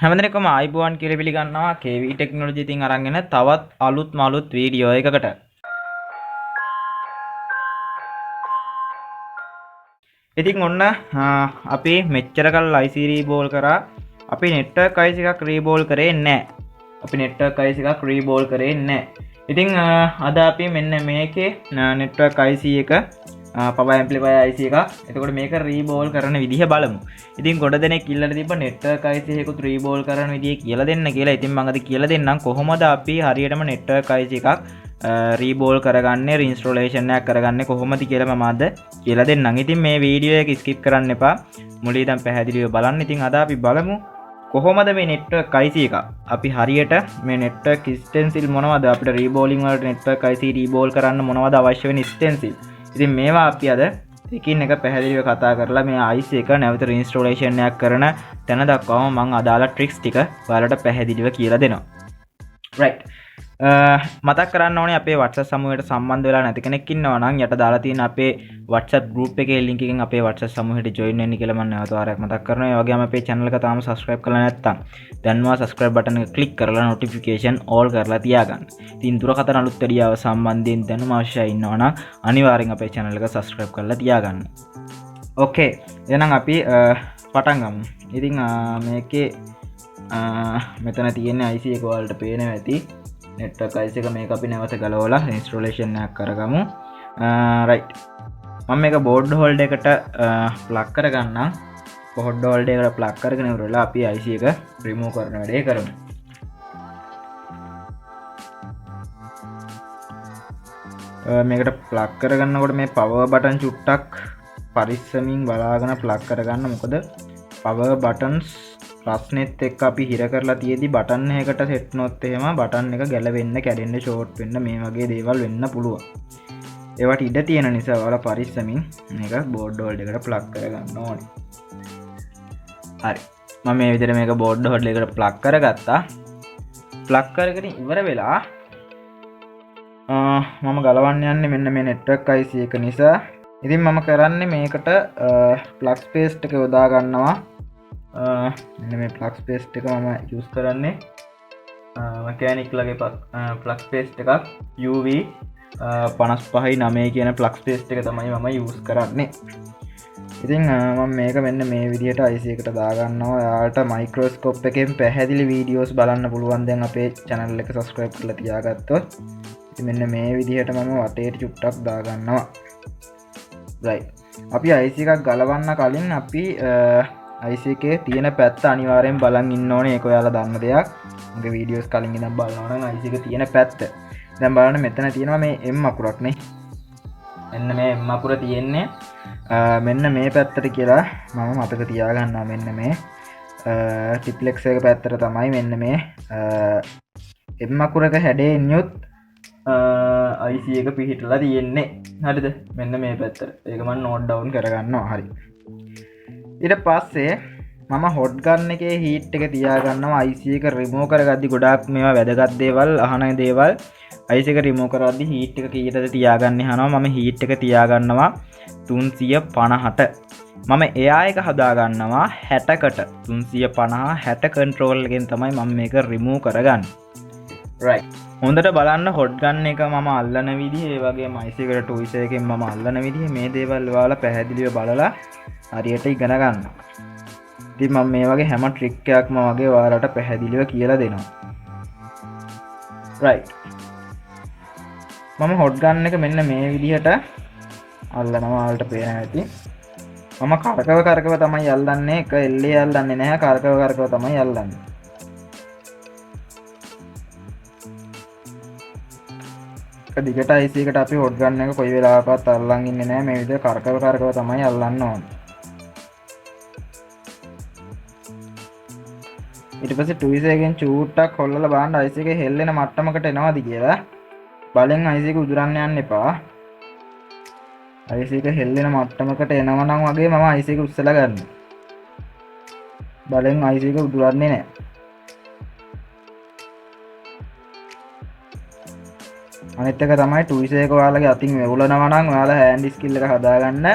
හැමදෙනෙක්ම ආයිබෝවන් කියලා පිළිගන්නවා KV technology ඉතින් අරන් එන තවත් අලුත්ම අලුත් වීඩියෝ එකකට. ඉතින් ඔන්න අපි මෙච්චර කල් IC රීබෝල් කරා, අපි නෙට්වර්ක් IC එකක් රීබෝල් කරේ නැහැ. අපි නෙට්වර්ක් IC එකක් රීබෝල් කරේ නැහැ. ඉතින් අද අපි මෙන්න මේකේ නෙට්වර්ක් IC එක පවර් ඇම්ප්ලිෆයර් IC එකක්. එතකොට මේක රීබෝල් කරන විදිහ බලමු. ඉතින් ගොඩ දෙනෙක් ඉල්ලලා තිබ්බ නෙට්වර්ක් IC එකකුත් රීබෝල් කරන විදිය කියලා දෙන්න කියලා. ඉතින් මම අද කියලා දෙන්නම් කොහොමද අපි හරියටම නෙට්වර්ක් IC එකක් රීබෝල් කරගන්නේ, රීඉන්ස්ටෝලේෂන් එකක් කරගන්නේ කොහොමද කියලා මම අද කියලා දෙන්නම්. ඉතින් මේ වීඩියෝ එක ස්කිප් කරන්න එපා. මුලින් ඉඳන් පැහැදිලිව බලන්න. ඉතින් අද අපි බලමු කොහොමද මේ නෙට්වර්ක් IC එක අපි හරියට මේ නෙට්වර්ක් ස්ටෙන්සිල් මොනවද අපිට රීබෝලින් වලට නෙට්වර්ක් IC රීබෝල් කරන්න මොනවද අවශ්‍ය වෙන ස්ටෙන්සිල්. ඉතින් මේවා අපි අද එකින් එක පැහැදිලිව කතා කරලා මේ IC එක නැවත රීඉන්ස්ටෝලේෂන් එකක් කරන තැන දක්වාම මං අදාළ ට්‍රික්ස් ටික ඔයාලට පැහැදිලිව කියලා දෙනවා. රයිට්. මතක් කරන්න ඕනේ අපේ WhatsApp සමූහයට සම්බන්ධ වෙලා නැති කෙනෙක් ඉන්නවා නම් යට දාලා තියෙන අපේ WhatsApp group එකේ link එකෙන් අපේ WhatsApp සමූහයට join වෙන්න කියලා මම නැවත වාරයක් මතක් කරනවා. ඒ වගේම අපේ channel එක තාම subscribe කරලා නැත්නම් දැන්ම subscribe button එක click කරලා notification all කරලා තියාගන්න. ඉතින් දුරකථන අලුත් වැඩියාව සම්බන්ධයෙන් දැනුම අවශ්‍යයි ඉන්නවා නම් අනිවාර්යෙන් අපේ channel එක subscribe කරලා තියාගන්න. ඕකේ, එහෙනම් අපි පටන් ගමු. ඉතින් මේකේ මෙතන තියෙන IC එක ඔයාලට පේනවා ඇති. නෙට්වර්ක් IC එක මේක අපි නැවත ගලවලා ඉන්ස්ටෝලේෂන් එකක් කරගමු. රයිට්. මම මේක බෝඩ් හෝල්ඩර් එකට ප්ලග් කරගන්නම්. බෝඩ් හෝල්ඩර් එකට ප්ලග් කරගෙන ඉවරලා අපි IC එක රිමූව් කරන වැඩේ කරමු. මේකට ප්ලග් කරගන්නකොට මේ පවර් බටන් චුට්ටක් පරිස්සමින් බලාගෙන ප්ලග් කරගන්න. මොකද පවර් බටන්ස් රස්නෙත් එක්ක අපි හිර කරලා තියෙදි බටන් එකකට සෙට් වුණොත් එහෙම බටන් එක ගැලවෙන්න, කැඩෙන්න, ෂෝට් වෙන්න මේ වගේ දේවල් වෙන්න පුළුවන්. ඒවට ඉඩ තියෙන නිසා ඔයාලා පරිස්සමින් මේක බෝඩ් හෝල්ඩර් එකට ප්ලග් කරගන්න ඕනේ. හරි. මම මේ විදිහට මේක බෝඩ් හෝල්ඩර් එකට ප්ලග් කරගත්තා. ප්ලග් කරගෙන ඉවර වෙලා මම ගලවන්න යන්නේ මෙන්න මේ නෙට්වර්ක් IC එක නිසා. ඉතින් මම කරන්නේ මේකට ප්ලග් පේස්ට් එක යොදා ගන්නවා. මෙන්න මේ ප්ලග් පේස්ට් එක මම යූස් කරන්නේ මැකෑනික් ලගේ ප්ලග් පේස්ට් එකක්. UV පනස් පහයි නමය කියන ප්ලග් පේස්ට් එක තමයි මම යූස් කරන්නේ. ඉතින් මම මේක මෙන්න මේ විදිහට IC එකට දාගන්නවා. ඔයාලට මයික්‍රොස්කෝප් එකෙන් පැහැදිලි වීඩියෝස් බලන්න පුළුවන් දැන් අපේ channel එක subscribe කරලා තියාගත්තොත්. ඉතින් මෙන්න මේ විදිහට මම වටේට චුට්ටක් දාගන්නවා. රයිට්. අපි IC එකක් ගලවන්න කලින් අපි IC එකේ තියෙන පැත්ත අනිවාර්යෙන් බලන් ඉන්න ඕනේ. ඒක ඔයාලා දන්න දෙයක්. මගේ වීඩියෝස් කලින් ඉඳන් බලනවා නම් IC එක තියෙන පැත්ත. දැන් බලන්න මෙතන තියෙනවා මේ M අකුරක් නේ. මෙන්න මේ M අකුර තියෙන්නේ මෙන්න මේ පැත්තට කියලා මම මතක තියාගන්නවා. මෙන්න මේ ට්‍රිප්ලෙක්ස් එක පැත්තට තමයි මෙන්න මේ M අකුරක හැඩයෙන් යුත් IC එක පිහිටලා තියෙන්නේ. හරිද? මෙන්න මේ පැත්තට. ඒක මම නෝට් ඩවුන් කරගන්නවා. හරි. ඊට පස්සේ මම හොට් ගන් එකේ හීට් එක තියාගන්නවා. IC එක රිමූව් කරගද්දි ගොඩාක් මේවා වැදගත් දේවල් අහන දේවල්. IC එක රිමූව් කරද්දි හීට් එක කීයටද තියාගන්නේ අහනවා. මම හීට් එක තියාගන්නවා 350ට. මම එයා එක හදාගන්නවා 60කට. 350 60 කන්ට්‍රෝල් එකෙන් තමයි මම මේක රිමූව් කරගන්නේ. රයිට්. හොඳට බලන්න හොට් ගන් එක මම අල්ලන විදිහ, ඒ වගේම IC එකට ට්වීසර් එකෙන් මම අල්ලන විදිහ, මේ දේවල් ඔයාලා පැහැදිලිව බලලා හරියට ඉගෙන ගන්න. ඉතින් මම මේ වගේ හැම ට්‍රික් එකක්ම වගේ ඔයාලට පැහැදිලිව කියලා දෙනවා. රයිට්. මම හොට් ගන් එක මෙන්න මේ විදිහට අල්ලනවා. ඔයාලට පේනවා ඇති. මම කරකව කරකව තමයි අල්ලන්නේ. එක එල්ලේ අල්ලන්නේ නැහැ. කරකව කරකව තමයි අල්ලන්නේ. එක දිගට IC එකට අපි හොට් ගන් එක කොයි වෙලාවකවත් අල්ලන් ඉන්නේ නැහැ. මේ විදිහට කරකව කරකව තමයි අල්ලන්න ඕනේ. ඊට පස්සේ ට්වීසර් එකෙන් චූට්ටක් හොල්ලලා බලන්න IC එක හෙල්ලෙන මට්ටමකට එනවද කියලා. බලෙන් IC එක උදුරන්න යන්න එපා. IC එක හෙල්ලෙන මට්ටමකට එනවා නම් වගේ මම IC එක උස්සලා ගන්නවා. බලෙන් IC එක උදුරන්නේ නැහැ. අනිත් එක තමයි ට්වීසර් එක ඔයාලගේ අතින් වෙවුලනවා නම් ඔයාලා හෑන්ඩ් ස්කිල් එක හදාගන්න.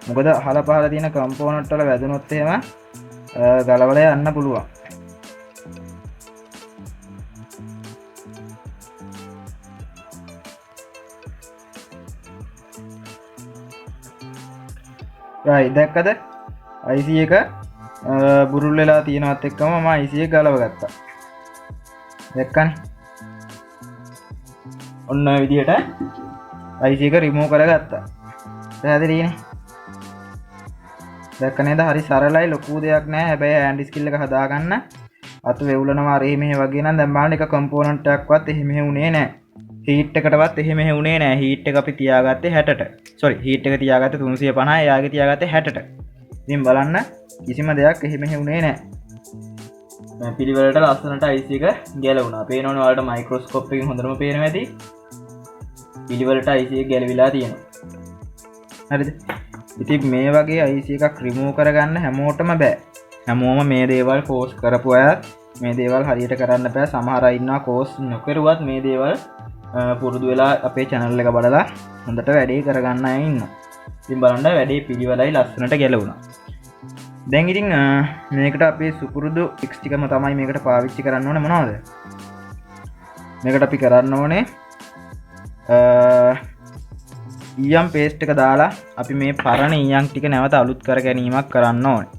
මොකද අහල පහල තියෙන කම්පෝනන්ට් වල වැදුනොත් එහෙම ගලවලා යන්න පුළුවන්. රයිට්, දැක්කද? IC එක බුරුල් වෙලා තියෙනවත් එක්කම මම IC එක ගලව ගත්තා. දැක්කනේ? ඔන්න ඔය විදිහට IC එක රිමූව් කරගත්තා. පැහැදිලිනේ? දැක්ක නේද? හරි සරලයි, ලොකු දෙයක් නෑ. හැබැයි හෑන්ඩ් ස්කිල් එක හදාගන්න අත වෙවුලනවා අර එහෙ මෙහෙ වගේ නම් දැන් බලන්න එක කම්පෝනන්ට් එකක්වත් එහෙ මෙහෙ වුණේ නෑ. හීට් එකටවත් එහෙ මෙහෙ වුණේ නෑ. හීට් එක අපි තියාගත්තේ 60ට. සෝරි, හීට් එක තියාගත්තේ 350, එයාගේ තියාගත්තේ 60ට. ඉතින් බලන්න කිසිම දෙයක් එහෙ මෙහෙ වුණේ නෑ. දැන් පිළිවෙලට ලස්සනට IC එක ගැලවුණා. පේනවනේ ඔයාලට මයික්‍රොස්කෝප් එකකින් හොඳටම පේනවා ඇති. පිළිවෙලට IC එක ගැලවිලා තියෙනවා. හරිද? ඉතින් මේ වගේ IC එකක් රිමූව් කරගන්න හැමෝටම බෑ. හැමෝම මේ දේවල් කෝස් කරපු අයත් මේ දේවල් හරියට කරන්න බෑ. සමහර අය ඉන්නවා කෝස් නොකරුවත් මේ දේවල් පුරුදු වෙලා අපේ channel එක බලලා හොඳට වැඩේ කරගන්න අය ඉන්නවා. ඉතින් බලන්න වැඩේ පිළිවෙලයි ලස්සනට ගැලවුණා. දැන් ඉතින් මේකට අපේ සුපුරුදු ටික්ස් ටිකම තමයි මේකට පාවිච්චි කරන්න ඕනේ. මොනවද? මේකට අපි කරන්න ඕනේ ඊයම් පේස්ට් එක දාලා අපි මේ පරණ ඊයම් ටික නැවත අලුත් කර ගැනීමක් කරන්න ඕනේ.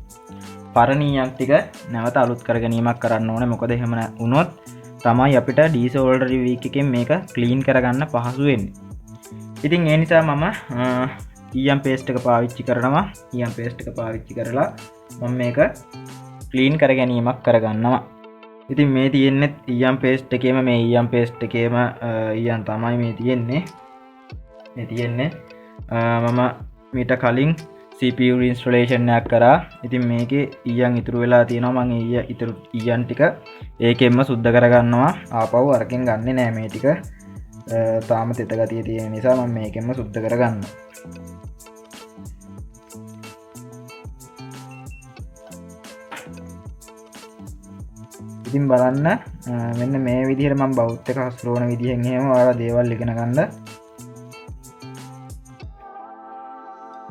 පරණ ඊයම් ටික නැවත අලුත් කර ගැනීමක් කරන්න ඕනේ. මොකද එහෙම වුණොත් තමයි අපිට ඩීසෝල්ඩර් වීක් එකෙන් මේක ක්ලීන් කරගන්න පහසු වෙන්නේ. ඉතින් ඒ නිසා මම ඊයම් පේස්ට් එක පාවිච්චි කරනවා. ඊයම් පේස්ට් එක පාවිච්චි කරලා මම මේක ක්ලීන් කර ගැනීමක් කරගන්නවා. ඉතින් මේ තියෙන්නේ ඊයම් පේස්ට් එකේම, මේ ඊයම් පේස්ට් එකේම ඊයම් තමයි මේ තියෙන්නේ. මේ තියෙන්නේ මම මීට කලින් CPU installation එකක් කරා. ඉතින් මේකේ ඊයම් ඉතුරු වෙලා තියෙනවා. මං ඊය ඉතුරු ඊයම් ටික ඒකෙන්ම සුද්ධ කරගන්නවා. ආපහු අරකින් ගන්නෙ නෑ මේ ටික. තාම තෙත ගතිය තියෙන නිසා මම මේකෙන්ම සුද්ධ කරගන්නවා. ඉතින් බලන්න මෙන්න මේ විදිහට මම බෞද්ධ එක හසුරුවන විදිහෙන් එහෙම ඔයාලා දේවල් ඉගෙන ගන්න.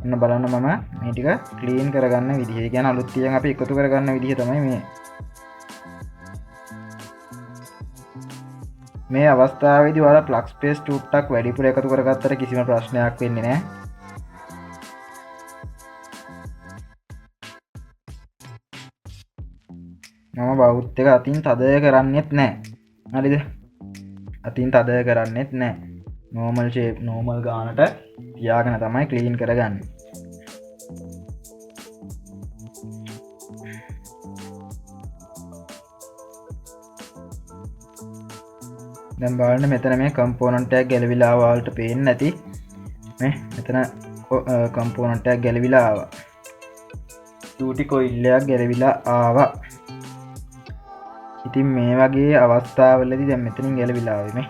ඔන්න බලන්න මම මේ ටික ක්ලීන් කරගන්න විදිහ. ඒ කියන්නේ අලුත් ටිකෙන් අපි එකතු කරගන්න විදිහ තමයි මේ. මේ අවස්ථාවේදී ඔයාලා ප්ලග් ස්පේස් ටූට්ටක් වැඩිපුර එකතු කරගත්තට කිසිම ප්‍රශ්නයක් වෙන්නේ නෑ. මම බෞද්ධ එක අතින් තද කරන්නෙත් නෑ. හරිද? අතින් තද කරන්නෙත් නෑ. නෝමල් ෂේප්, නෝමල් ගානට තියාගෙන තමයි ක්ලීන් කරගන්නේ. දැන් බලන්න මෙතන මේ කම්පෝනන්ට් එකක් ගැලවිලා ආවා ඔයාලට පේන්නේ නැති. මේ මෙතන කම්පෝනන්ට් එකක් ගැලවිලා ආවා. ඩියුටි කොයිල් එකක් ගැලවිලා ආවා. ඉතින් මේ වගේ අවස්ථාවලදී දැන් මෙතනින් ගැලවිලා ආවේ මේ.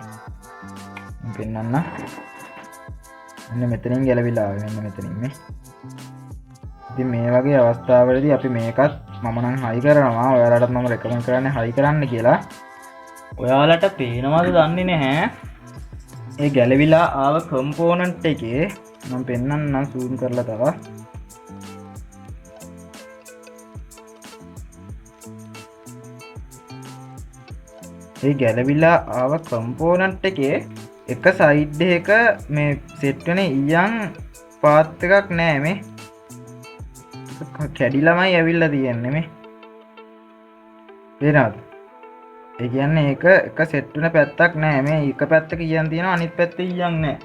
මම පෙන්නන්න. මෙන්න මෙතනින් ගැලවිලා ආවේ, මෙන්න මෙතනින් මේ. ඉතින් මේ වගේ අවස්ථාවලදී අපි මේකත් මම නම් හයි කරනවා. ඔයාලටත් මම රෙකමන්ඩ් කරන්නේ හයි කරන්න කියලා. ඔයාලට පේනවද දන්නේ නැහැ. ඒ ගැලවිලා ආව කම්පෝනන්ට් එකේ මම පෙන්නන්නම් සූම් කරලා තව. ඒ ගැලවිලා ආව කම්පෝනන්ට් එකේ එක සයිඩ් එකක මේ සෙට් වෙන ඊයන් පාත් එකක් නෑ. මේ කැඩිලාමයි ඇවිල්ලා තියෙන්නේ මේ. පේනවද? ඒ කියන්නේ ඒක එක සෙට් වෙන පැත්තක් නෑ. මේ එක පැත්තක ඊයන් තියෙනවා, අනිත් පැත්තේ ඊයන් නෑ.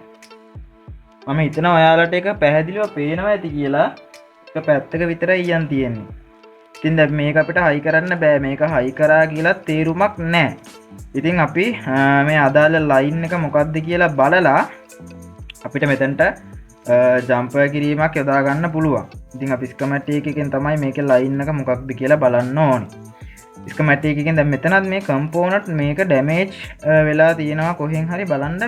මම හිතනවා ඔයාලට ඒක පැහැදිලිව පේනවා ඇති කියලා. එක පැත්තක විතරයි ඊයන් තියෙන්නේ. ඉතින් දැන් මේක අපිට හයි කරන්න බෑ. මේක හයි කරා කියලා තේරුමක් නෑ. ඉතින් අපි මේ අදාළ ලයින් එක මොකද්ද කියලා බලලා අපිට මෙතනට ජම්පර් කිරීමක් යොදා ගන්න පුළුවන්. ඉතින් අපි ස්කමැටික් එකෙන් තමයි මේකේ ලයින් එක මොකක්ද කියලා බලන්න ඕනේ. ස්කමැටික් එකෙන් දැන් මෙතනත් මේ කම්පෝනන්ට් මේක ඩැමේජ් වෙලා තියෙනවා කොහෙන් හරි බලන්න.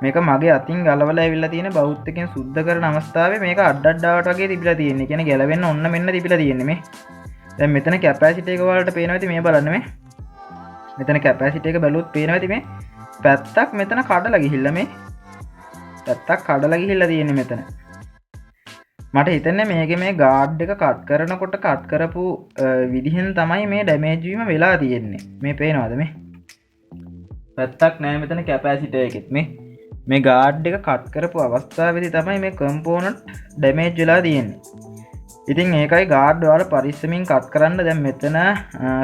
මේක මගේ අතින් ගලවලා ඇවිල්ලා තියෙන බෞද්ධ එකෙන් සුද්ධ කරන අවස්ථාවේ මේක අඩ අඩාවට වගේ තිබිලා තියෙන්නේ. ඒ කියන්නේ ගැලවෙන්න ඔන්න මෙන්න තිබිලා තියෙන්නේ මේ. දැන් මෙතන කැපැසිටි එක ඔයාලට පේනවා ඇති. මේ බලන්න මේ. මෙතන කැපැසිටි එක බැලුවොත් පේනවා ඇති මේ පැත්තක් මෙතන කඩලා ගිහිල්ලා මේ පැත්තක් කඩලා ගිහිල්ලා තියෙන්නේ මෙතන. මට හිතෙන්නේ මේකේ මේ ගාඩ් එක කට් කරනකොට කට් කරපු විදිහෙන් තමයි මේ ඩැමේජ් වීම වෙලා තියෙන්නේ. මේ පේනවද මේ? පැත්තක් නෑ මෙතන කැපැසිටර් එකෙත්. මේ ගාඩ් එක කට් කරපු අවස්ථාවේදී තමයි මේ කම්පෝනන්ට් ඩැමේජ් වෙලා තියෙන්නේ. ඉතින් ඒකයි ගාඩ් ඔයාලා පරිස්සමින් කට් කරන්න. දැන් මෙතන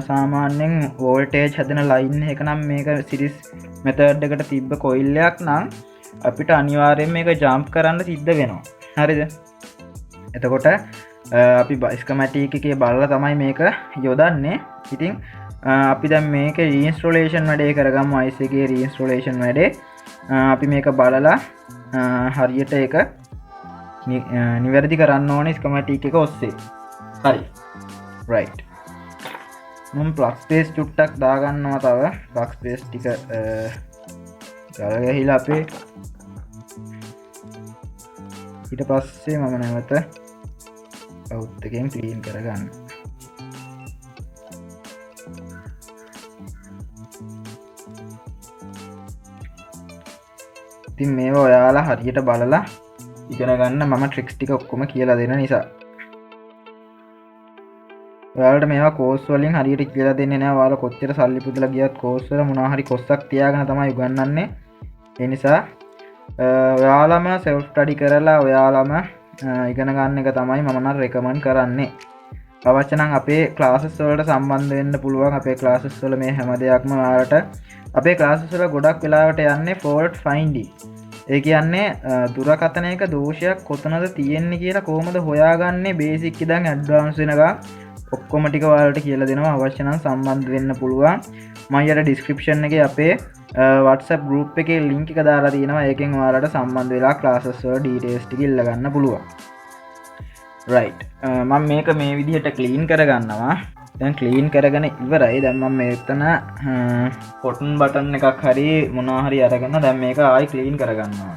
සාමාන්‍යයෙන් වෝල්ටේජ් හැදෙන ලයින් එක නම් මේක සිරිස් මෙතඩ් එකට තිබ්බ කොයිල් එකක් නම් අපිට අනිවාර්යයෙන් මේක ජම්ප් කරන්න සිද්ධ වෙනවා. හරිද? එතකොට අපි ස්කමැටික් එකේ බලලා තමයි මේක යොදන්නේ. ඉතින් අපි දැන් මේක රීඉන්ස්ටෝලේෂන් වැඩේ කරගමු. IC එකේ රීඉන්ස්ටෝලේෂන් වැඩේ. අපි මේක බලලා හරියට ඒක නිවැරදි කරන්න ඕනේ ස්කමැටික් එක ඔස්සේ. හරි. රයිට්. මම ප්ලග් ස්පේස් චුට්ටක් දාගන්නවා තව. ප්ලග් ස්පේස් ටික ගල ගැහිලා අපේ. ඊට පස්සේ මම නැවත අවුත් එකෙන් ක්ලීන් කරගන්න. ඉතින් මේවා ඔයාලා හරියට බලලා ඉගෙන ගන්න මම ට්‍රික්ස් ටික ඔක්කොම කියලා දෙන නිසා. ඔයාලට මේවා කෝස් වලින් හරියට කියලා දෙන්නේ නෑ. ඔයාලා කොච්චර සල්ලි පුදලා ගියත් කෝස් වල මොනවා හරි කොස්සක් තියාගෙන තමයි උගන්වන්නේ. ඒ නිසා ඔයාලම සෙල්ෆ් ස්ටඩි කරලා ඔයාලම ඉගෙන ගන්න එක තමයි මම නම් රෙකමන්ඩ් කරන්නේ. අවශ්‍ය නම් අපේ ක්ලාසස් වලට සම්බන්ධ වෙන්න පුළුවන්. අපේ ක්ලාසස් වල මේ හැම දෙයක්ම ඔයාලට අපේ ක්ලාසස් වල ගොඩක් වෙලාවට යන්නේ ෆෝල්ට් ෆයින්ඩින්. ඒ කියන්නේ දුරකථනයක දෝෂයක් කොතනද තියෙන්නේ කියලා කොහොමද හොයාගන්නේ බේසික් ඉඳන් ඇඩ්වාන්ස් වෙනකම් ඔක්කොම ටික ඔයාලට කියලා දෙනවා. අවශ්‍ය නම් සම්බන්ධ වෙන්න පුළුවන්. මම යට ඩිස්ක්‍රිප්ෂන් එකේ අපේ WhatsApp group එකේ link එක දාලා තියෙනවා. ඒකෙන් ඔයාලට සම්බන්ධ වෙලා ක්ලාසස් වල ඩීටේල්ස් ටික ඉල්ල ගන්න පුළුවන්. රයිට්. මම මේක මේ විදිහට ක්ලීන් කරගන්නවා. දැන් ක්ලීන් කරගෙන ඉවරයි. දැන් මම මෙතන කොටන් බටන් එකක් හරි මොනවා හරි අරගෙන දැන් මේක ආයි ක්ලීන් කරගන්නවා.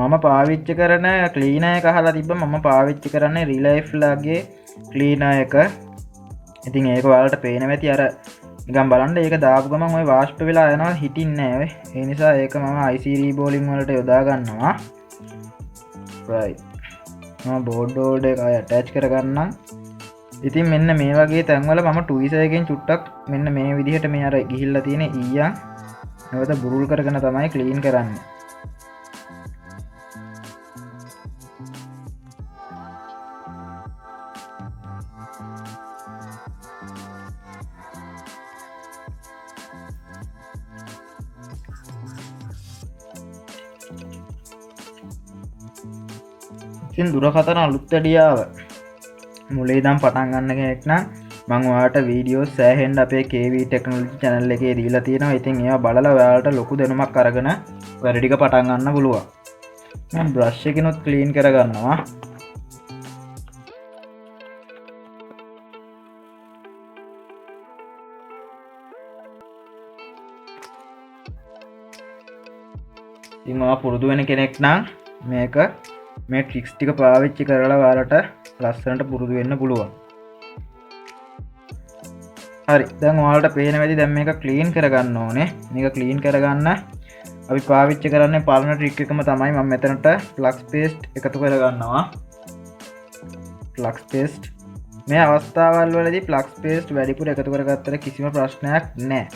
මම පාවිච්චි කරන ක්ලීනර් එක අහලා තිබ්බ. මම පාවිච්චි කරන්නේ රිලයිෆ් ලාගේ ක්ලීනර් එක. ඉතින් ඒක ඔයාලට පේනවා ඇති. අර නිකන් බලන්න ඒක දාපු ගමන් ඔය වාෂ්ප වෙලා යනවා, හිටින්නේ නෑ ඔය. ඒ නිසා ඒක මම IC රීබෝලින් වලට යොදා ගන්නවා. රයිට්. මම බෝඩ් හෝල්ඩර් එක ආයෙ ඇටච් කරගන්නම්. ඉතින් මෙන්න මේ වගේ තැන්වල මම ට්වීසර් එකෙන් චුට්ටක් මෙන්න මේ විදිහට මේ අර ගිහිල්ලා තියෙන ඊයන් නැවත බුරුල් කරගෙන තමයි ක්ලීන් කරන්නේ. ඉතින් දුරකථන අලුත් වැඩියාව මුලේ ඉඳන් පටන් ගන්න කෙනෙක් නම් මං ඔයාලට වීඩියෝ සෑහෙන්න අපේ KV Technology channel එකේ දීලා තියෙනවා. ඉතින් ඒවා බලලා ඔයාලට ලොකු දැනුමක් අරගෙන වැඩ ටික පටන් ගන්න පුළුවන්. මං බ්‍රෂ් එකකිනුත් ක්ලීන් කරගන්නවා. ඉතින් ඔයා පුරුදු වෙන කෙනෙක් නම් මේ ට්‍රික්ස් ටික පාවිච්චි කරලා ඔයාලට ලස්සනට පුරුදු වෙන්න පුළුවන්. හරි, දැන් ඔයාලට පේන වැඩි දැන් මේක ක්ලීන් කරගන්න ඕනේ. මේක ක්ලීන් කරගන්න අපි පාවිච්චි කරන්නේ පරණ ට්‍රික් එකම තමයි. මම මෙතනට ෆ්ලක්ස් පේස්ට් එකතු කරගන්නවා. ෆ්ලක්ස් පේස්ට් මේ අවස්ථාවල් වලදී ෆ්ලක්ස් පේස්ට් වැඩිපුර එකතු කරගත්තට කිසිම ප්‍රශ්නයක් නෑ.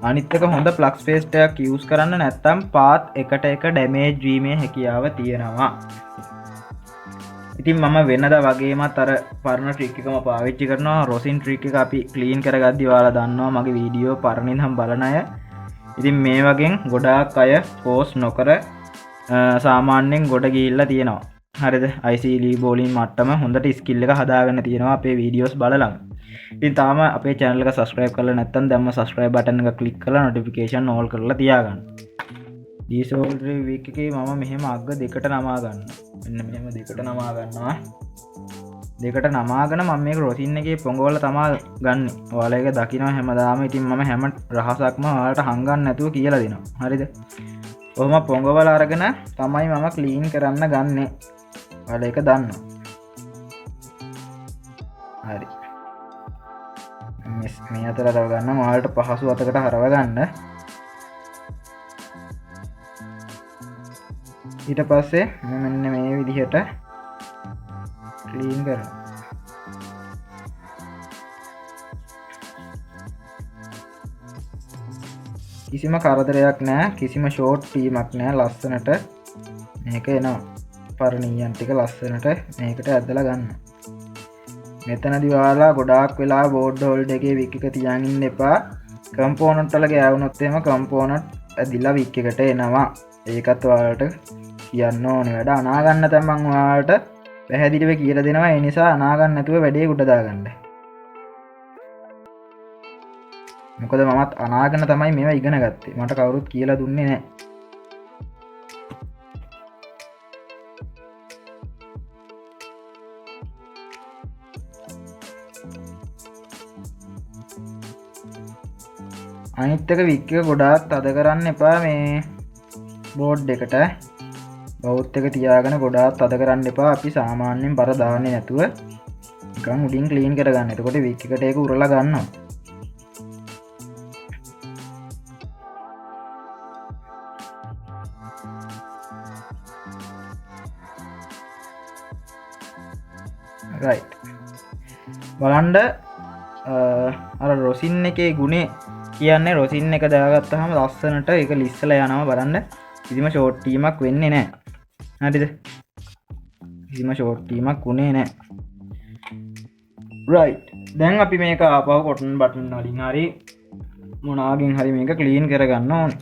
අනිත් එක හොඳ ෆ්ලක්ස් පේස්ට් එකක් යූස් කරන්න, නැත්නම් පාත් එකට එක ඩැමේජ් වීමේ හැකියාව තියෙනවා. ඉතින් මම වෙනදා වගේමත් අර පරණ ට්‍රික් එකම පාවිච්චි කරනවා. රොසින් ට්‍රික් එක අපි ක්ලීන් කරගද්දි ඔයාලා දන්නවා මගේ වීඩියෝ පරණ ඉඳන් බලන අය. ඉතින් මේ වගේ ගොඩාක් අය පෝස්ට් නොකර සාමාන්‍යයෙන් ගොඩ ගිහිල්ලා තියෙනවා. හරිද? IC රීබෝලින් මට්ටම හොඳට ස්කිල් එක හදාගෙන තියෙනවා අපේ වීඩියෝස් බලලම. ඉතින් තාම අපේ channel එක subscribe කරලා නැත්නම් දැන්ම subscribe button එක click කරලා notification all කරලා තියාගන්න. ඩීසෝල්ඩර් වීක් එකේ මම මෙහෙම අග දෙකට නමා ගන්නවා. මෙන්න මෙහෙම දෙකට නමා ගන්නවා. දෙකට නමාගෙන මම මේක රොසින් එකේ පොඟවල තමා ගන්නෙ. ඔයාලා ඒක දකිනවා හැමදාම. ඉතින් මම හැම රහසක්ම ඔයාලට හංගන්න නැතුව කියලා දෙනවා. හරිද? ඔහොම පොඟවල අරගෙන තමයි මම ක්ලීන් කරන්න ගන්නෙ. ඔයාලා ඒක දන්නවා. හරි. මේ අතර අරව ගන්නම්. ඔයාලට පහසු අතකට හරව ගන්න. ඊට පස්සේ මම මෙන්න මේ විදිහට ක්ලීන් කරනවා. කිසිම කරදරයක් නෑ, කිසිම ෂෝට් වීමක් නෑ. ලස්සනට මේක එනවා. පරණ ඊයන් ටික ලස්සනට මේකට ඇදලා ගන්න. මෙතනදි ඔයාලා ගොඩාක් වෙලා බෝඩ් හෝල්ඩ් එකේ වික් එක තියන් ඉන්න එපා. කම්පෝනන්ට් වල ගෑවුනොත් එහෙම කම්පෝනන්ට් ඇදිලා වික් එකට එනවා. ඒකත් ඔයාලට කියන්න ඕනේ වැඩ. අනා ගන්න තැන් මං ඔයාලට පැහැදිලිව කියලා දෙනවා. ඒ නිසා අනා ගන්න නැතුව වැඩේ උඩ දාගන්න. මොකද මමත් අනාගෙන තමයි මේවා ඉගෙන ගත්තේ. මට කවුරුත් කියලා දුන්නේ නෑ. අනිත් එක වික් එක ගොඩාක් තද කරන්න එපා මේ බෝඩ් එකට. බෞත් එක තියාගෙන ගොඩාක් තද කරන්න එපා. අපි සාමාන්‍යයෙන් බර දාන්නේ නැතුව නිකන් උඩින් ක්ලීන් කරගන්න. එතකොට වික් එකට ඒක උරලා ගන්නවා. රයිට්. බලන්න, අර රොසින් එකේ ගුණේ කියන්නේ රොසින් එක දාගත්තාම ලස්සනට ඒක ලිස්සලා යනවා. බලන්න කිසිම ෂෝට් වීමක් වෙන්නේ නෑ. හරිද? කිසිම ෂෝට් වීමක් වුණේ නෑ. රයිට්. දැන් අපි මේක ආපහු කොටන් බටන් වලින් හරි මොනාගෙන් හරි මේක ක්ලීන් කරගන්න ඕනේ.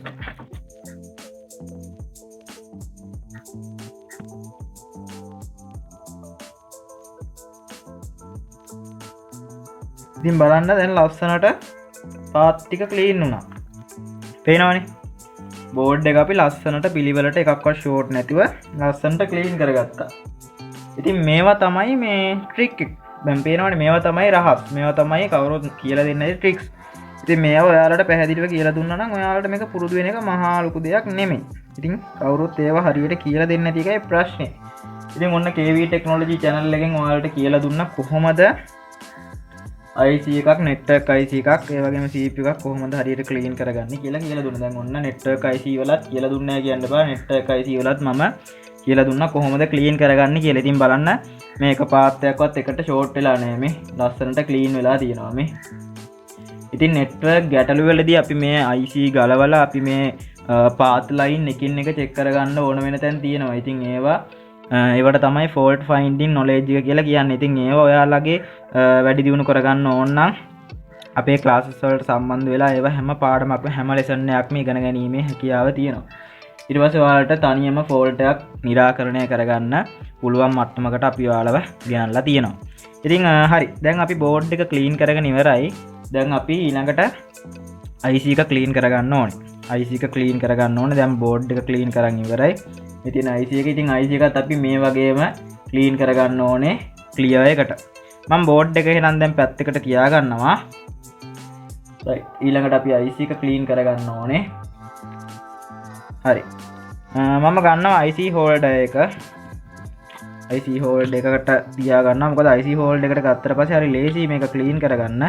ඉතින් බලන්න දැන් ලස්සනට පාත් ටික ක්ලීන් වුණා. පේනවනේ බෝඩ් එක අපි ලස්සනට පිළිවෙලට එකක්වත් ෂෝට් නැතිව ලස්සනට ක්ලීන් කරගත්තා. ඉතින් මේවා තමයි මේ ට්‍රික් එක. දැන් පේනවනේ මේවා තමයි රහස්. මේවා තමයි කවුරුත් කියලා දෙන්නේ නැති ට්‍රික්ස්. ඉතින් මේවා ඔයාලට පැහැදිලිව කියලා දුන්නා නම් ඔයාලට මේක පුරුදු වෙන එක මහා ලොකු දෙයක් නෙමෙයි. ඉතින් කවුරුත් ඒවා හරියට කියලා දෙන්නේ නැති එකයි ප්‍රශ්නේ. ඉතින් ඔන්න KV Technology channel එකෙන් ඔයාලට කියලා දුන්නා කොහොමද IC එකක්, network IC එකක්, ඒ වගේම CPU එකක් කොහොමද හරියට ක්ලීන් කරගන්නේ කියලා කියලා දුන්නා. දැන් ඔන්න network IC වලත් කියලා දුන්නේ නැහැ කියන්න බෑ. network IC වලත් මම කියලා දුන්නා කොහොමද ක්ලීන් කරගන්නේ කියලා. ඉතින් බලන්න මේක පාත්තයක්වත් එකට ෂෝට් වෙලා නෑ. මේ ලස්සනට ක්ලීන් වෙලා තියෙනවා මේ. ඉතින් network ගැටලු වලදී අපි මේ IC ගලවලා අපි මේ පාත් ලයින් එකින් එක චෙක් කරගන්න ඕන වෙන තැන් තියෙනවා. ඉතින් ඒවට තමයි ෆෝල්ට් ෆයින්ඩින් නොලෙජ් එක කියලා කියන්නේ. ඉතින් ඒවා ඔයාලගේ වැඩි දියුණු කරගන්න ඕන නම් අපේ ක්ලාසස් වලට සම්බන්ධ වෙලා ඒවා හැම පාඩමක්ම අපේ හැම ලෙසන් එකක්ම ඉගෙන ගැනීමේ හැකියාව තියෙනවා. ඊට පස්සේ ඔයාලට තනියම ෆෝල්ට් එකක් නිරාකරණය කරගන්න පුළුවන් මට්ටමකට අපි ඔයාලව ගෙනල්ලා තියෙනවා. ඉතින් හරි. දැන් අපි බෝඩ් එක ක්ලීන් කරගෙන ඉවරයි. දැන් අපි ඊළඟට IC එක ක්ලීන් කරගන්න ඕනේ. IC එක ක්ලීන් කරගන්න ඕනේ. දැන් බෝඩ් එක ක්ලීන් කරන් ඉවරයි. ඉතින් IC එක, ඉතින් IC එකත් අපි මේ වගේම ක්ලීන් කරගන්න ඕනේ ක්ලියර් එකට. මම බෝඩ් එක එහෙනම් දැන් පැත්තකට තියාගන්නවා. රයිට්. ඊළඟට අපි IC එක ක්ලීන් කරගන්න ඕනේ. හරි. මම ගන්නවා IC holder එක. IC holder එකකට තියාගන්නවා. මොකද IC holder එකට ගත්තට පස්සේ හරි ලේසි මේක ක්ලීන් කරගන්න.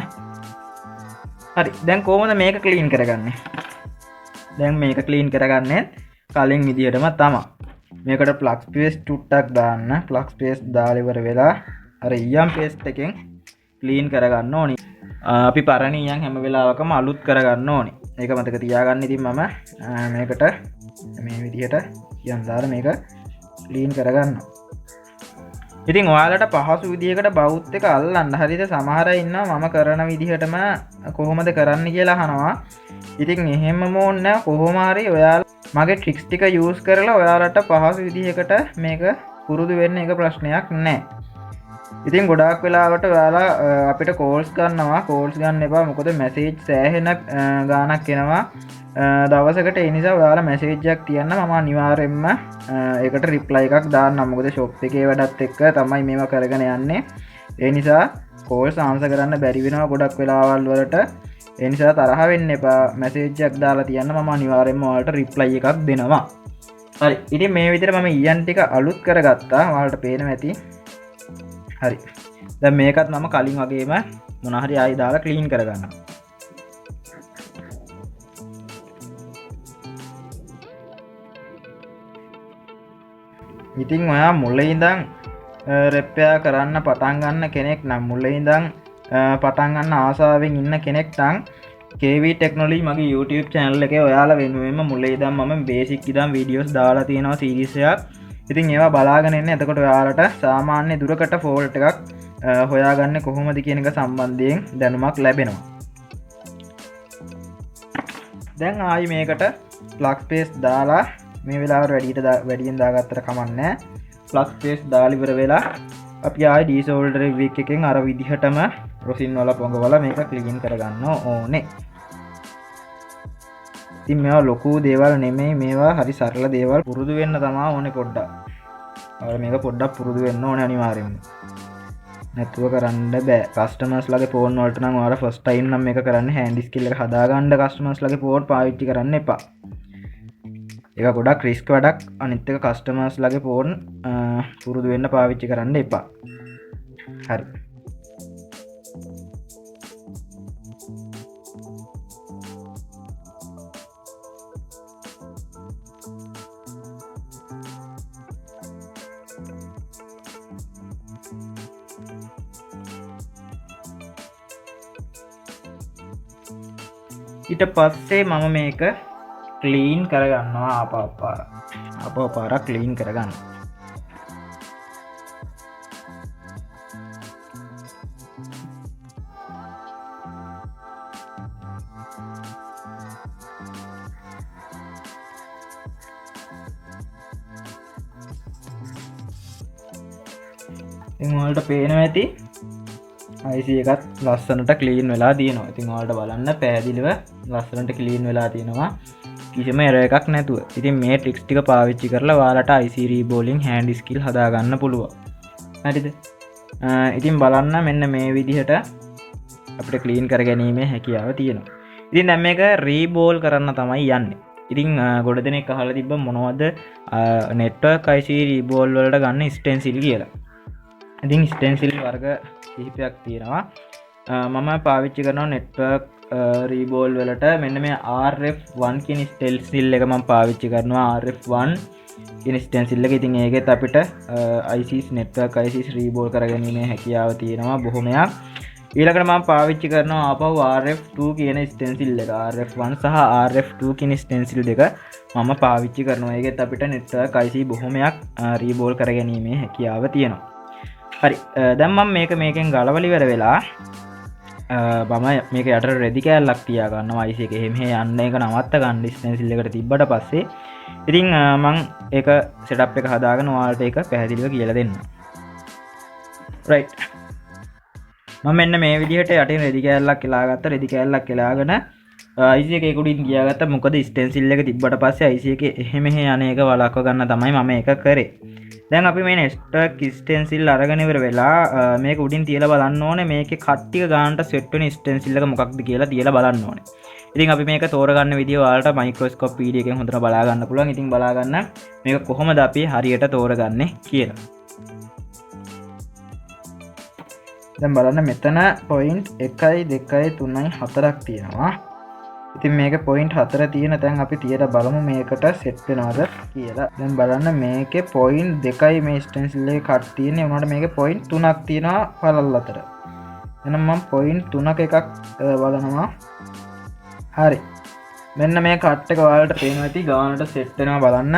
හරි. දැන් කොහොමද මේක ක්ලීන් කරගන්නේ? දැන් මේක ක්ලීන් කරගන්නේ කලින් විදිහටම තමා. මේකට ප්ලග් පේස්ට් ටුට්ටක් දාන්න. ප්ලග් පේස්ට් දාලා ඉවර වෙලා අර ඊයම් පේස්ට් එකෙන් ක්ලීන් කරගන්න ඕනි. අපි පරණ ඊයම් හැම වෙලාවකම අලුත් කරගන්න ඕනි. ඒක මතක තියාගන්න. ඉතින් මම මේකට මේ විදිහට ඊයම් දාලා මේක ක්ලීන් කරගන්නවා. ඉතින් ඔයාලට පහසු විදිහකට බවුත් එක අල්ලන්න. හරිද? සමහර අය ඉන්නවා මම කරන විදිහටම කොහොමද කරන්න කියලා අහනවා. ඉතින් එහෙමම ඕනේ නෑ. කොහොම හරි ඔයාලා මගේ ට්‍රික්ස් ටික යූස් කරලා ඔයාලට පහසු විදිහකට මේක පුරුදු වෙන්න එක ප්‍රශ්නයක් නෑ. ඉතින් ගොඩාක් වෙලාවට ඔයාලා අපිට කෝල්ස් ගන්නවා. කෝල්ස් ගන්න එපා. මොකද මැසේජ් සෑහෙන ගාණක් එනවා දවසකට. ඒ නිසා ඔයාලා මැසේජ් එකක් තියන්න. මම අනිවාර්යයෙන්ම ඒකට රිප්ලයි එකක් දාන්නම්. මොකද ෂොප් එකේ වැඩත් එක්ක තමයි මේවා කරගෙන යන්නේ. ඒ නිසා කෝල්ස් ආන්සර් කරන්න බැරි වෙනවා ගොඩක් වෙලාවල් වලට. ඒ නිසා තරහ වෙන්න එපා. මැසේජ් එකක් දාලා තියන්න. මම අනිවාර්යයෙන්ම ඔයාලට රිප්ලයි එකක් දෙනවා. හරි. ඉතින් මේ විදිහට මම ඊයන් ටික අලුත් කරගත්තා. ඔයාලට පේනවා ඇති. හරි. දැන් මේකත් මම කලින් වගේම මොන හරි ආයි දාලා ක්ලීන් කරගන්නවා. ඉතින් ඔයා මුල ඉඳන් රිපෙයාර් කරන්න පටන් ගන්න කෙනෙක් නම්, මුලින් ඉඳන් පටන් ගන්න ආසාවෙන් ඉන්න කෙනෙක් නම් KV Technology මගේ YouTube channel එකේ ඔයාලා වෙනුවෙන්ම මුලින් ඉඳන් මම බේසික් ඉඳන් වීඩියෝස් දාලා තියෙනවා සීරීස් එකක්. ඉතින් ඒවා බලාගෙන ඉන්න. එතකොට ඔයාලට සාමාන්‍ය දුරකට ෆෝල්ට් එකක් හොයාගන්නේ කොහොමද කියන එක සම්බන්ධයෙන් දැනුමක් ලැබෙනවා. දැන් ආයි මේකට ප්ලග් ස්පේස් දාලා මේ වෙලාවට වැඩියෙන් දාගත්තට කමක් නෑ. ප්ලග් ස්පේස් දාලා ඉවර වෙලා අපි ආයි ඩීසෝල්ඩර් වික් එකෙන් අර විදිහටම රොසින් වල පොඟවල මේක ක්ලීන් කරගන්න ඕනේ. ඉතින් මේවා ලොකු දේවල් නෙමෙයි, මේවා හරි සරල දේවල්. පුරුදු වෙන්න තමා ඕනේ පොඩ්ඩක්. ඔයාලා මේක පොඩ්ඩක් පුරුදු වෙන්න ඕනේ අනිවාර්යෙන්ම. නැතුව කරන්න බෑ. කස්ටමර්ස් ලගේ ෆෝන් වලට නම් ඔයාලා ෆස්ට් ටයිම් නම් මේක කරන්න හෑන්ඩ් ස්කිල් එක හදාගන්න කස්ටමර්ස් ලගේ ෆෝන් පාවිච්චි කරන්න එපා. ඒක ගොඩක් රිස්ක් වැඩක්. අනිත් එක කස්ටමර්ස් ලගේ ෆෝන් පුරුදු වෙන්න පාවිච්චි කරන්න එපා. හරි. ඊට පස්සේ මම මේක ක්ලීන් කරගන්නවා ආපහු පාර. ආපහු පාරක් ක්ලීන් කරගන්න. ඉතින් ඔයාලට පේනවා ඇති IC එකත් ලස්සනට ක්ලීන් වෙලා තියෙනවා. ඉතින් ඔයාලට බලන්න පැහැදිලිව ලස්සනට ක්ලීන් වෙලා තියෙනවා කිසිම එරර් එකක් නැතුව. ඉතින් මේ ට්‍රික්ස් ටික පාවිච්චි කරලා ඔයාලට IC රීබෝලින් හෑන්ඩ් ස්කිල් හදාගන්න පුළුවන්. හරිද? ඉතින් බලන්න මෙන්න මේ විදිහට අපිට ක්ලීන් කරගැනීමේ හැකියාව තියෙනවා. ඉතින් දැන් මේක රීබෝල් කරන්න තමයි යන්නේ. ඉතින් ගොඩ දෙනෙක් අහලා තිබ්බ මොනවද නෙට්වර්ක් IC රීබෝල් වලට ගන්න ස්ටෙන්සිල් කියලා. ඉතින් ස්ටෙන්සිල් වර්ග කිහිපයක් තියෙනවා. මම පාවිච්චි කරනවා නෙට්වර්ක් රීබෝල් වලට මෙන්න මේ RF1 කියන ස්ටෙන්සිල් එක මම පාවිච්චි කරනවා. RF1 කියන ස්ටෙන්සිල් එක. ඉතින් ඒකෙත් අපිට ICs network ICs රීබෝල් කරගැනීමේ හැකියාව තියෙනවා බොහොමයක්. ඊළඟට මම පාවිච්චි කරනවා ආපහු RF2 කියන ස්ටෙන්සිල් එක. RF1 සහ RF2 කියන ස්ටෙන්සිල් දෙක මම පාවිච්චි කරනවා. ඒකෙත් අපිට නෙට්වර්ක් IC බොහොමයක් රීබෝල් කරගැනීමේ හැකියාව තියෙනවා. හරි දැන් මම මේකෙන් ගලවලා ඉවර වෙලා මම මේක යටට රෙදි කෑල්ලක් තියා ගන්නවා. IC එක එහෙම එහෙ යන්න එක නවත්ත ගන්න ස්ටෙන්සිල් එකට තිබ්බට පස්සේ ඉතින් මං ඒක සෙටප් එක හදාගෙන ඔයාලට ඒක පැහැදිලිව කියලා දෙන්නම්. මම මෙන්න මේ විදිහට යටින් රෙදි කෑල්ලක් එලා ගත්තා. රෙදි කෑල්ලක් එලාගෙන IC එක ඒක උඩින් ගියාගත්තා. මොකද ස්ටෙන්සිල් එක තිබ්බට පස්සේ IC එක එහෙ මෙහෙ යන එක වළක්ව ගන්න තමයි මම ඒක කරේ. දැන් අපි මේ නෙට්වර්ක් ස්ටෙන්සිල් අරගෙන ඉවර වෙලා මේක උඩින් තියලා බලන්න ඕනේ මේකේ කට් ටික ගන්නට සෙට් වෙන ස්ටෙන්සිල් එක මොකක්ද කියලා තියලා බලන්න ඕනේ. ඉතින් අපි මේක තෝරගන්න විදිය ඔයාලට මයික්‍රොස්කෝප් වීඩියෝ එකෙන් හොඳට බලා ගන්න පුළුවන්. ඉතින් බලා ගන්න මේක කොහොමද අපි හරියට තෝරගන්නේ කියලා. දැන් බලන්න මෙතන පොයින්ට් එකයි දෙකයි තුනයි හතරක් තියෙනවා. ඉතින් මේක පොයින්ට් 4 තියෙන තැන් අපි තියලා බලමු මේකට සෙට් වෙනවද කියලා. දැන් බලන්න මේකේ පොයින්ට් 2යි මේ ස්ටෙන්සිල් එකේ කට් තියෙන්නේ. ඒ වුණාට මේකේ පොයින්ට් 3ක් තියෙනවා පළල් අතර. එහෙනම් මම පොයින්ට් 3ක එකක් බලනවා. හරි. මෙන්න මේ කට් එක ඔයාලට පේනවා ඇති ගානට සෙට් වෙනවා බලන්න.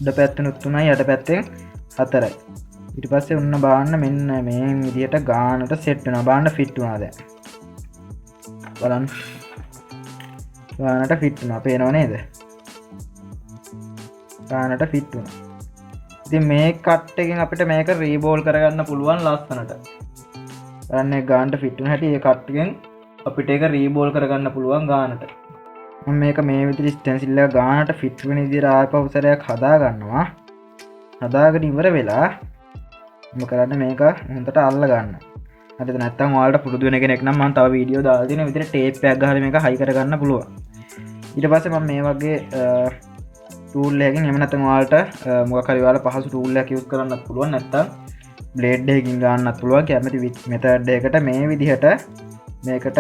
උඩ පැත්තෙනුත් 3යි යට පැත්තෙන් 4යි. ඊට පස්සේ ඔන්න බලන්න මෙන්න මේ විදිහට ගානට සෙට් වෙනවා. බලන්න ෆිට් වුණා දැන්. බලන්න. ගානට ෆිට් වුණා. පේනව නේද? ගානට ෆිට් වුණා. ඉතින් මේ කට් එකෙන් අපිට මේක රීබෝල් කරගන්න පුළුවන් ලස්සනට. බලන්න මේ ගානට ෆිට් වුණ හැටි ඒ කට් එකෙන් අපිට ඒක රීබෝල් කරගන්න පුළුවන් ගානට. මම මේක මේ විදිහට ස්ටෙන්සිල් එක ගානට ෆිට් වෙන විදිහට ආපහු සැරයක් හදා ගන්නවා. හදාගෙන ඉවර වෙලා මම කරන්නේ මේක හොඳට අල්ල ගන්න. හරිද? නැත්තම් ඔයාලට පුරුදු වෙන කෙනෙක් නම් මම තව වීඩියෝ දාලා තියෙන විදිහට ටේප් එකක් ගහලා මේක හයි කරගන්න පුළුවන්. ඊට පස්සේ මම මේ වගේ ටූල් එකකින් එහෙම නැත්නම් ඔයාලට මොකක් හරි ඔයාලා පහසු ටූල් එකක් යූස් කරන්නත් පුළුවන්. නැත්තම් බ්ලේඩ් එකකින් ගන්නත් පුළුවන්. කැමති මෙතඩ් එකකට මේ විදිහට මේකට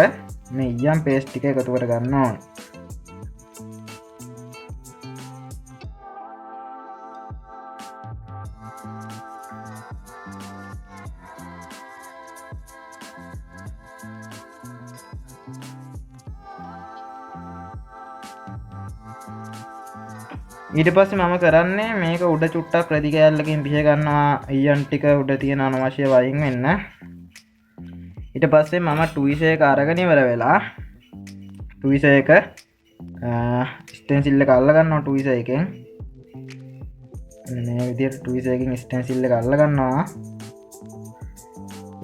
මේ ඊයම් පේස්ට් ටික එකතු කර ගන්න ඕනේ. ඊට පස්සේ මම කරන්නේ මේක උඩ චුට්ටක් රෙදි කෑල්ලකින් පිහ ගන්නවා ඊයන් ටික උඩ තියෙන අනවශ්‍ය වයින් වෙන්න. ඊට පස්සේ මම ට්විසර් එක අරගෙන ඉවර වෙලා ට්විසර් එක ස්ටෙන්සිල් එක අල්ල ගන්නවා ට්විසර් එකෙන්. මෙන්න මේ විදිහට ට්විසර් එකෙන් ස්ටෙන්සිල් එක අල්ල ගන්නවා.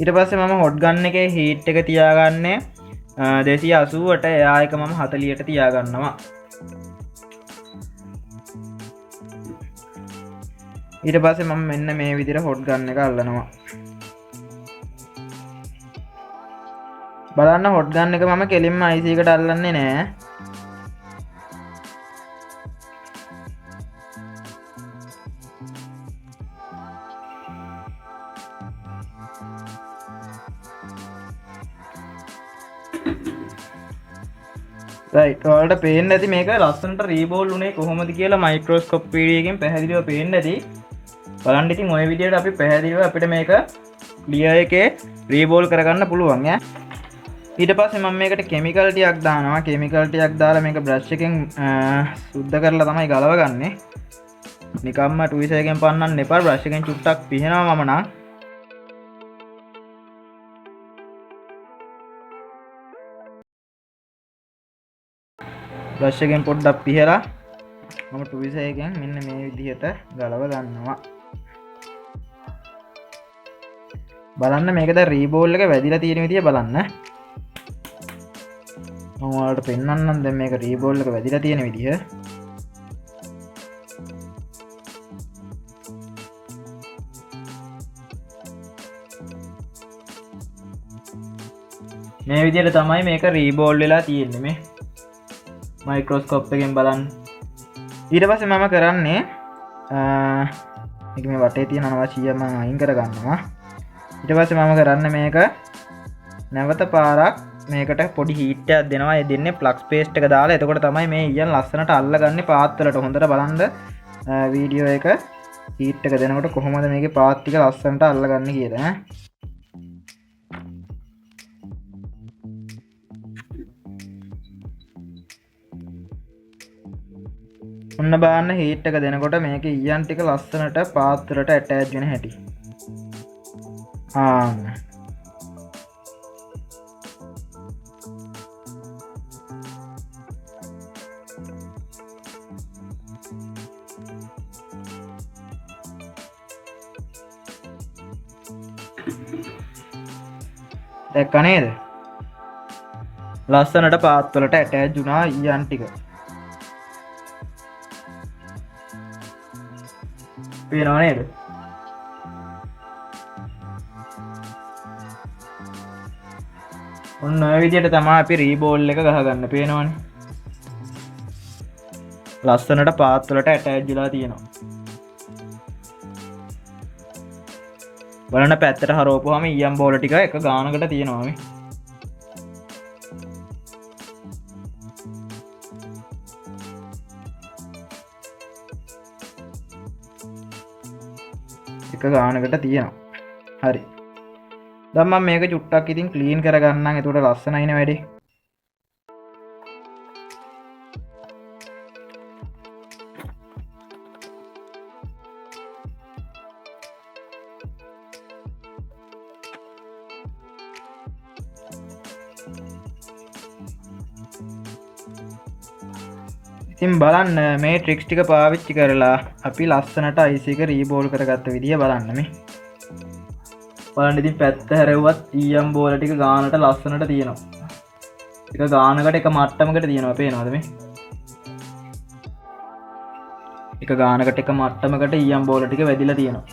ඊට පස්සේ මම හොට් ගන් එකේ හීට් එක තියාගන්නේ 280ට, එයා එක මම 40ට තියාගන්නවා. ඊට පස්සේ මම මෙන්න මේ විදිහට හොට් ගන් එක අල්ලනවා. බලන්න හොට් ගන් එක මම කෙලින්ම IC එකට අල්ලන්නේ නෑ. ඔයාලට පේන්න ඇති මේක ලස්සනට රීබෝල් උනේ කොහොමද කියලා මයික්‍රොස්කෝප් වීඩියෝ එකෙන් පැහැදිලිව පේන්න ඇති. බලන්න ඉතින් ඔය විදිහට අපි පැහැදිලිව අපිට මේක ක්ලියර් එකේ රීබෝල් කරගන්න පුළුවන් ඈ. ඊට පස්සේ මම මේකට කෙමිකල් ටිකක් දානවා. කෙමිකල් ටිකක් දාලා මේක බ්‍රෂ් එකෙන් සුද්ධ කරලා තමයි ගලවගන්නේ. නිකම්ම ට්විසර් එකෙන් පන්නන්න එපා, බ්‍රෂ් එකෙන් චුට්ටක් පිහනවා මම නම්. බ්‍රෂ් එකෙන් පොඩ්ඩක් පිහලා මම ට්විසර් එකෙන් මෙන්න මේ විදිහට ගලව ගන්නවා. බලන්න මේක දැන් රීබෝල් එක වැදිලා තියෙන විදිය බලන්න. මම ඔයාලට පෙන්වන්නම් දැන් මේක රීබෝල් එක වැදිලා තියෙන විදිය. මේ විදියට තමයි මේක රීබෝල් වෙලා තියෙන්නේ මේ මයික්‍රොස්කෝප් එකෙන් බලන්න. ඊට පස්සේ මම කරන්නේ මේක මේ වටේ තියෙන අනවශ්‍ය මම අයින් කරගන්නවා. ඊට පස්සේ මම කරන්නේ මේක නැවත පාරක් මේකට පොඩි හීට් එකක් දෙනවා. ඒ දෙන්නේ ෆ්ලක්ස් පේස්ට් එක දාලා. එතකොට තමයි මේ ඊයන් ලස්සනට අල්ලගන්නේ පාත් වලට. හොඳට බලන්න වීඩියෝ එක හීට් එක දෙනකොට කොහොමද මේකේ පාත් ටික ලස්සනට අල්ලගන්නේ කියලා ඈ. ඔන්න බලන්න හීට් එක දෙනකොට මේකේ ඊයන් ටික ලස්සනට පාත් වලට ඇටච් වෙන හැටි. ආන්න. දැක්ක නේද? ලස්සනට පාත් වලට ඇටච් වුණා ඊයන් ටික. පේනව නේද? ඔන්න ඔය විදියට තමයි අපි රීබෝල් එක ගහගන්න. පේනවනේ ලස්සනට පාත් වලට ඇටච් වෙලා තියෙනවා. බලන්න පැත්තට හරවපුවාම ඊයම් බෝල ටික එක ගානකට තියෙනවා මේ. එක ගානකට තියෙනවා. හරි. දැන් මම මේක චුට්ටක් ඉතින් ක්ලීන් කරගන්නම්. එතකොට ලස්සනයිනේ වැඩේ. ඉතින් බලන්න මේ ට්‍රික්ස් ටික පාවිච්චි කරලා අපි ලස්සනට IC එක රීබෝල් කරගත්ත විදිය බලන්න මේ. බලන්න ඉතින් පැත්ත හැරෙව්වත් ඊයම් බෝල ටික ගානට ලස්සනට තියෙනවා. එක ගානකට එක මට්ටමකට තියෙනවා. පේනවද මේ? එක ගානකට එක මට්ටමකට ඊයම් බෝල ටික වැදිලා තියෙනවා.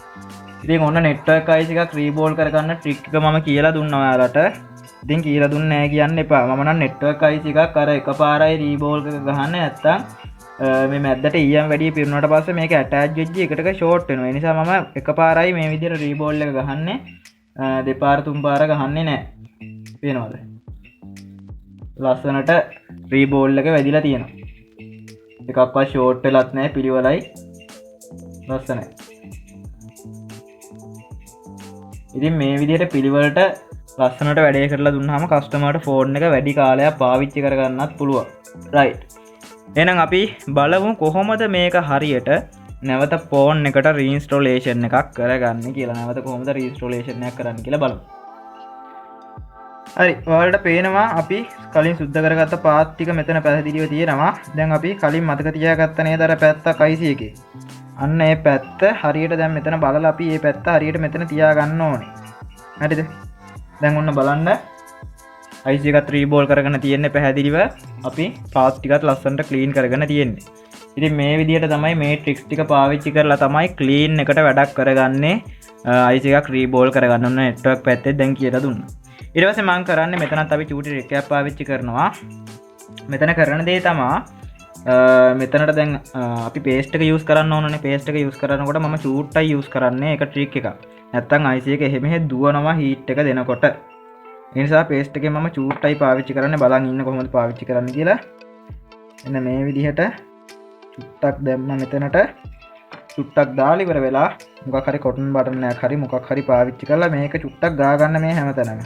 ඉතින් ඔන්න නෙට්වර්ක් IC එකක් රීබෝල් කරගන්න ට්‍රික් එක මම කියලා දුන්නා ඔයාලට. ඉතින් කියලා දුන්නේ නෑ කියන්න එපා. මම නම් නෙට්වර්ක් IC එකක් අර එකපාරයි රීබෝල් එක ගහන්නේ නැත්තම් මේ මැද්දට ඊයම් වැඩි පිරුණාට පස්සේ මේක ඇටච් වෙච්ච එකටක ෂෝට් වෙනවා. ඒ නිසා මම එකපාරයි මේ විදිහට රීබෝල් එක ගහන්නේ. දෙපාර තුන් පාර ගහන්නේ නෑ. පේනවද? ලස්සනට රීබෝල් එක වැදිලා තියෙනවා. එකක්වත් ෂෝට් වෙලත් නෑ, පිළිවෙලයි ලස්සනයි. ඉතින් මේ විදිහට පිළිවෙලට ලස්සනට වැඩේ කරලා දුන්නාම කස්ටමර්ට ෆෝන් එක වැඩි කාලයක් පාවිච්චි කරගන්නත් පුළුවන්. එහෙනම් අපි බලමු කොහොමද මේක හරියට නැවත ෆෝන් එකට රීඉන්ස්ටෝලේෂන් එකක් කරගන්නේ කියලා. නැවත කොහොමද රීඉන්ස්ටෝලේෂන් එකක් කරන්න කියලා බලමු. හරි, ඔයාලට පේනවා අපි කලින් සුද්ධ කරගත්ත පාත් ටික මෙතන පැහැදිලිව තියෙනවා. දැන් අපි කලින් මතක තියාගත්ත නේද අර පැත්තක් IC එකේ. අන්න ඒ පැත්ත හරියට දැන් මෙතන බලලා අපි මේ පැත්ත හරියට මෙතන තියාගන්න ඕනේ. හරිද? දැන් ඔන්න බලන්න IC එකත් රීබෝල් කරගෙන තියෙන්නේ පැහැදිලිව. අපි පාත් ටිකත් ලස්සනට ක්ලීන් කරගෙන තියෙන්නේ. ඉතින් මේ විදිහට තමයි මේ ට්‍රික්ස් ටික පාවිච්චි කරලා තමයි ක්ලීන් එකට වැඩක් කරගන්නේ. IC එකක් රීබෝල් කරගන්න ඕන නෙට්වර්ක් පැත්තේ දැන් කියලා දුන්නා. ඊට පස්සේ මං කරන්නේ මෙතනත් අපි චූටි ට්‍රික් එකක් පාවිච්චි කරනවා. මෙතන කරන දේ තමා, මෙතනට දැන් අපි පේස්ට් එක යූස් කරන්න ඕනනේ. පේස්ට් එක යූස් කරනකොට මම චූට්ටයි යූස් කරන්නේ. ඒක ට්‍රික් එකක්. නැත්තම් IC එක එහෙ මෙහෙ දුවනවා හීට් එක දෙනකොට. ඒ නිසා පේස්ට් එකේ මම චූට්ටයි පාවිච්චි කරන්නේ. බලන් ඉන්න කොහොමද පාවිච්චි කරන්නේ කියලා. එන්න මේ විදිහට චුට්ටක් දැම්ම මෙතනට. චුට්ටක් දාලා ඉවර වෙලා මොකක් හරි කොටන් බටන් එකක් හරි මොකක් හරි පාවිච්චි කරලා මේක චුට්ටක් ගා ගන්න මේ හැමතැනම.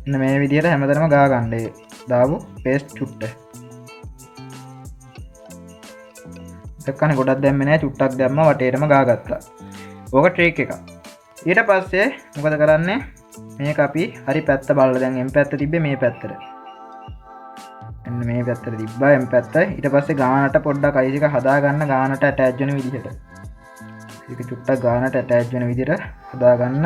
එන්න මේ විදිහට හැමතැනම ගා ගන්න ඒ දාපු පේස්ට් චුට්ට. දැක්කනේ ගොඩක් දැම්මේ නෑ, චුට්ටක් දැම්ම වටේටම ගාගත්තා. ඕක ට්‍රික් එකක්. ඊට පස්සේ මොකද කරන්නේ? මේක අපි හරි පැත්ත බලලා දැන් එම් පැත්ත තිබ්බේ මේ පැත්තට. එන්න මේ පැත්තට තිබ්බා එම් පැත්ත. ඊට පස්සේ ගානට පොඩ්ඩක් අයිස් එක හදාගන්න ගානට ඇටච් වෙන විදිහට. ඒක චුට්ටක් ගානට ඇටච් වෙන විදිහට හදාගන්න.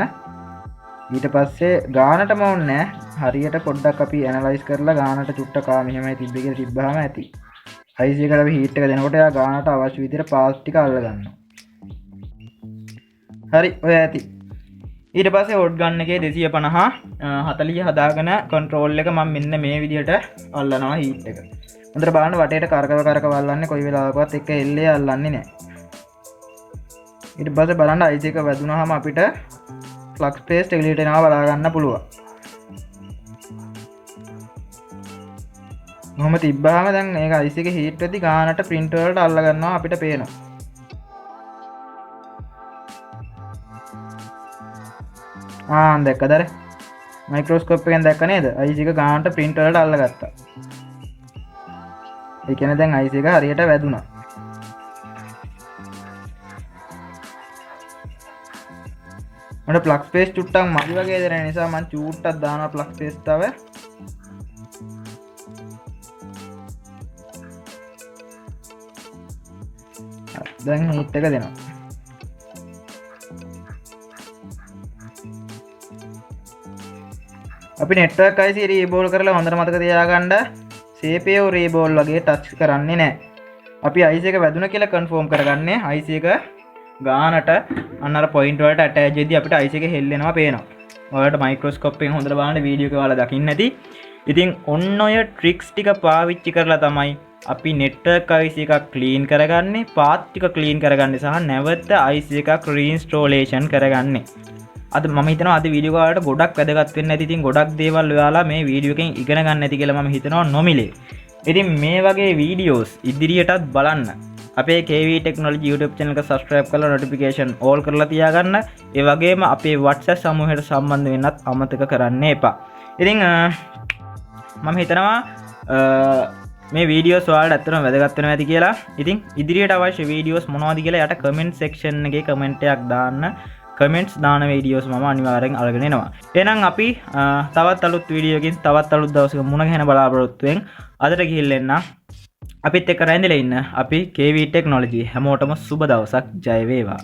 ඊට පස්සේ ගානටම ඕනේ නෑ. හරියට පොඩ්ඩක් අපි ඇනලයිස් කරලා ගානට චුට්ටක් ආ මෙහෙමයි තිබ්බේ කියලා තිබ්බහම ඇති. අයිස් එකට අපි හීට් එක දෙනකොට එයා ගානට අවශ්‍ය විදිහට පාස් ටික අල්ල ගන්නවා. හරි, ඔය ඇති. ඊට පස්සේ හොට් ගන් එකේ දෙසිය පනහ, හතලිය හදාගෙන කන්ට්‍රෝල් එක මම මෙන්න මේ විදිහට අල්ලනවා හීට් එක. හොඳට බලන්න වටේට කරකව කරකව අල්ලන්නේ කොයි වෙලාවකවත් එක එල්ලේ අල්ලන්නේ නෑ. ඊට පස්සේ බලන්න අයිස් එක වැදුනහම අපිට ෆ්ලක්ස් පේස්ට් එළියට එනවා බලා ගන්න පුළුවන්. කොහොම තිබ්බහම දැන් මේක අයිස් එකේ හීට් වෙද්දි ගානට ප්‍රින්ට් වලට අල්ල ගන්නවා අපිට පේනවා. දැක්කද අර? මයික්‍රොස්කෝප් එකෙන් දැක්ක නේද? අයිස් එක ගානට ප්‍රින්ට් වලට අල්ලගත්තා. ඒ කියන්නේ දැන් අයිස් එක හරියට වැදුනා. මට ෆ්ලක්ස් පේස්ට් චුට්ටක් මදි වගේ දැනෙන නිසා මං චුට්ටක් දානවා ෆ්ලක්ස් පේස්ට් තව. දැන් හීට් එක දෙනවා. අපි නෙට්වර්ක් IC රීබෝල් කරලා හොඳට මතක තියාගන්න CPU රීබෝල් වගේ ටච් කරන්නේ නෑ. අපි IC එක වැදුන කියලා කන්ෆර්ම් කරගන්නේ IC එක ගානට අන්න අර පොයින්ට් වලට ඇටච් වෙද්දි අපිට IC එක හෙල්ලෙනවා පේනවා. ඔයාලට මයික්‍රොස්කෝප් එකෙන් හොඳට බලන්න වීඩියෝ එක ඔයාලා දකින්න ඇති. ඉතින් ඔන්න ඔය ට්‍රික්ස් ටික පාවිච්චි කරලා තමයි අපි නෙට්වර්ක් IC එකක් ක්ලීන් කරගන්නේ, පාත් ටික ක්ලීන් කරගන්නේ සහ නැවත IC එකක් රීඉන්ස්ටෝලේෂන් කරගන්නේ. අද මම හිතනවා අද වීඩියෝ එක ඔයාලට ගොඩක් වැදගත් වෙන්න ඇති. ඉතින් ගොඩක් දේවල් ඔයාලා මේ වීඩියෝ එකෙන් ඉගෙන ගන්න ඇති කියලා මම හිතනවා නොමිලේ. ඉතින් මේ වගේ වීඩියෝස් ඉදිරියටත් බලන්න අපේ KV Technology YouTube channel එක subscribe කරලා notification all කරලා තියාගන්න. ඒ වගේම අපේ WhatsApp සමූහයට සම්බන්ධ වෙන්නත් අමතක කරන්න එපා. ඉතින් මම හිතනවා මේ වීඩියෝස් ඔයාලට ඇත්තටම වැදගත් වෙනවා ඇති කියලා. ඉතින් ඉදිරියට අවශ්‍ය වීඩියෝස් මොනවද කියලා යට කමෙන්ට් සෙක්ෂන් එකේ කමෙන්ට් එකක් දාන්න. කමෙන්ට්ස් දාන වීඩියෝස් මම අනිවාර්යෙන් අරගෙන එනවා. එහෙනම් අපි තවත් අලුත් වීඩියෝ එකකින් තවත් අලුත් දවසක මුණ ගැහෙන බලාපොරොත්තුවෙන් අදට ගිහිල්ලා එන්න. අපිත් එක්ක රැඳිලා ඉන්න අපි KV Technology. හැමෝටම සුබ දවසක්. ජය වේවා.